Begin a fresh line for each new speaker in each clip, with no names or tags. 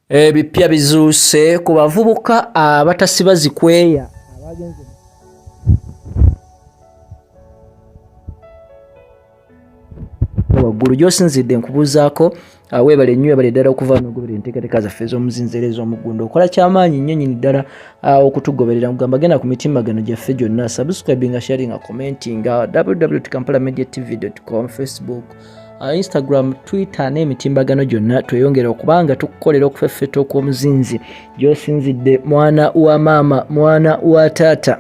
Ebipya bizuuse ku bavubuka abatasiba zikweya abagenze waggulu gy'osinzidde nkubuuzaako. Weebale nnyo, webale ddala okuva nogoberera enteekateeka zaffe ez'omuzinzi era ez'omuggundo. Okola kyamaanyi nnyo nyini ddala okutugoberera. Nkugamba genda ku mitimbagano gyaffe gyonna, subscribinga, sharinga, commentinga, www kampala media tv com, Facebook, Instagram, Twitter n'emitimbagano gyonna, tweyongere okuba nga tukukolera okufeffeta okw'omuzinzi gy'osinzidde, mwana wa maama, mwana wa taata.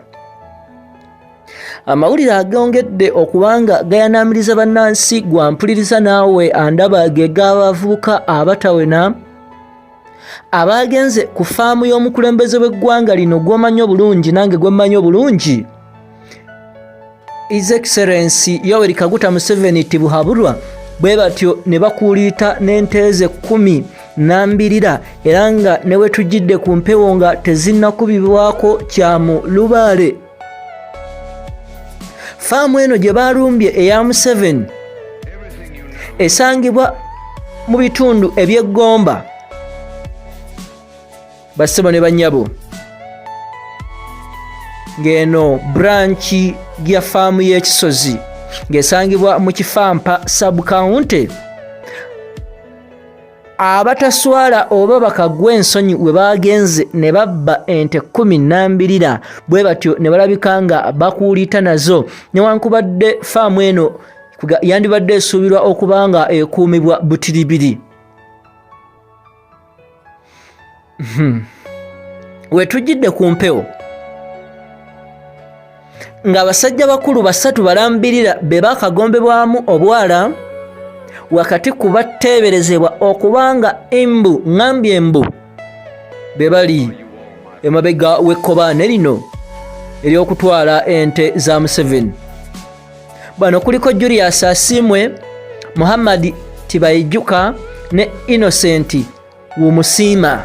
Amawulire agongedde okubanga gayanaamiriza bannansi gwampuliriza naawe andaba ge g'abavubuka abatawena abagenze ku faamu y'omukulembeze w'eggwanga lino gw'omanyi obulungi nange gwemmanyi obulungi, His Excellency Yoweri Kaguta Museveni Tibuhaburwa, bwe batyo ne bakuuliita n'enteeze 10 nambirira, era nga ne we tujjidde ku mpewo nga tezinnakubibwako kyamu lubaale. Faamu eno gye baalumbye eya Museveni esangibwa mu bitundu eby'eggomba. Bassebo ne bannyabo, ng'eno branchi ya faamu y'ekisozi ng'esangibwa mu Kifampa subcounty. Abataswala oba bakagwa ensonyi we bagenze ne babba ente 10 nambirira, bwe batyo ne balabika nga bakuuliita nazo, newankubadde faamu eno yandibadde esuubirwa okuba nga ekuumibwa butiribiri. Wetujjidde ku mpewo ng'abasajja bakulu basatu balambirira be bakagombebwamu obwala wakati ku bateeberezebwa okuba nga embu ŋambye embu be bali emabega w'ekkobaane lino ery'okutwala ente za Museveni. Bano kuliko Julius Asiimwe, Muhammad Tibaijuka ne Innocent Wumusiima.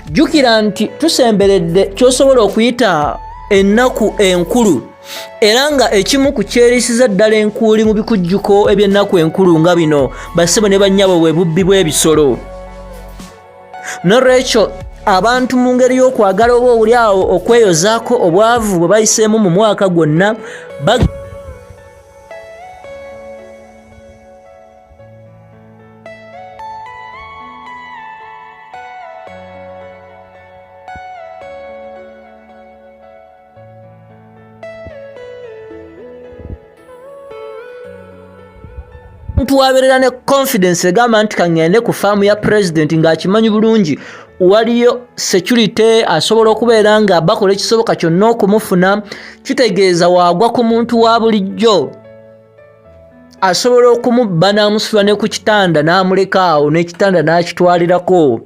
Jjukira nti tusemberedde ky'osobola okuyita ennaku enkulu, era nga ekimu ku kyerisiza ddala enkuuli mu bikujjuko eby'ennaku enkulu nga bino, bassebo ne bannyabo, bwe bubbi bw'ebisolo. Nolwekyo abantu mu ngeri y'okwagala oba obuli awo okweyozaako obwavu bwe bayiseemu mu mwaka gwonna omuntu wabeerera ne confidence egamba nti kaŋŋende ku faamu ya pulezidenti ng'akimanyi bulungi waliyo security, asobola okubeera nga bakola ekisoboka kyonna okumufuna, kitegeeza waagwa ku muntu wa bulijjo asobola okumubba n'amusula ne ku kitanda n'amuleka awo n'ekitanda n'akitwalirako.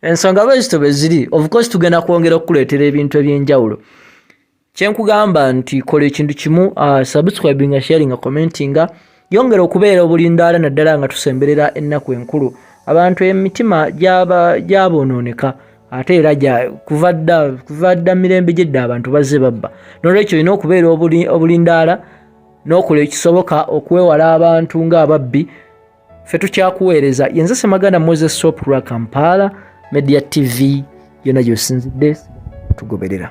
Ensonga bwezito bwe ziri, of course tugenda kwongera okukuleetera ebintu ebyenjawulo. Kyenkugamba nti kola ekintu kimu, subscribinga, sharinga, commentinga, yongera okubeera obulindaala, naddala nga tusemberera ennaku enkulu. Abantu emitima gyabonooneka, ate era kuva dda mirembe gyedda abantu bazze babba. Nolwekyo olina okubeera obulindaala n'okola ekisoboka okwewala abantu ng'ababbi. Ffe tukyakuweereza. Yenze Semaganda Moses Sopra, Kampala Media TV, yonna gyosinzidde tugoberera.